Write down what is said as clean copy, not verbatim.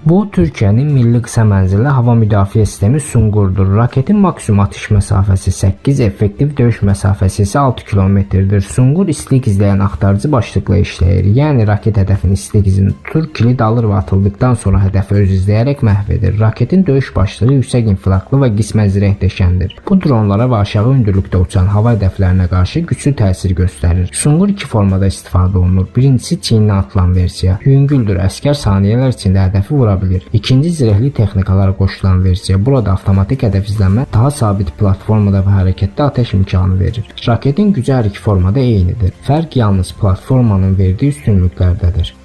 Bu Türkiyənin milli qısa mənzilli hava müdafiə sistemi Sungurdur. Raketin maksimum atış məsafəsi 8, effektiv döyüş məsafəsi isə 6 kilometrdir. Sungur istilik izləyən axtarıcı başlıqla işləyir. Yəni raket hədəfin istilik izini tutur, kilid alır və atıldıqdan sonra hədəfi öz izləyərək məhv edir. Raketin döyüş başlığı yüksək infilaklı və qismən zireh deşəndir. Bu dronlara və aşağı hündürlükdə uçan hava hədəflərinə qarşı güclü təsir göstərir. Sungur iki formada istifadə olunur. Birincisi çiyninə atılan versiya. Yüngüldür, əsgər saniyələr içində hədəfi vura bilir. İkinci zirehli texnikalara qoşulan versiya. Burada avtomatik hədəf izləmə daha sabit platformada və hərəkətdə atəş imkanı verir. Raketin gücü hər iki formada eynidir. Fərq yalnız platformanın verdiyi üstünlüklərdədir.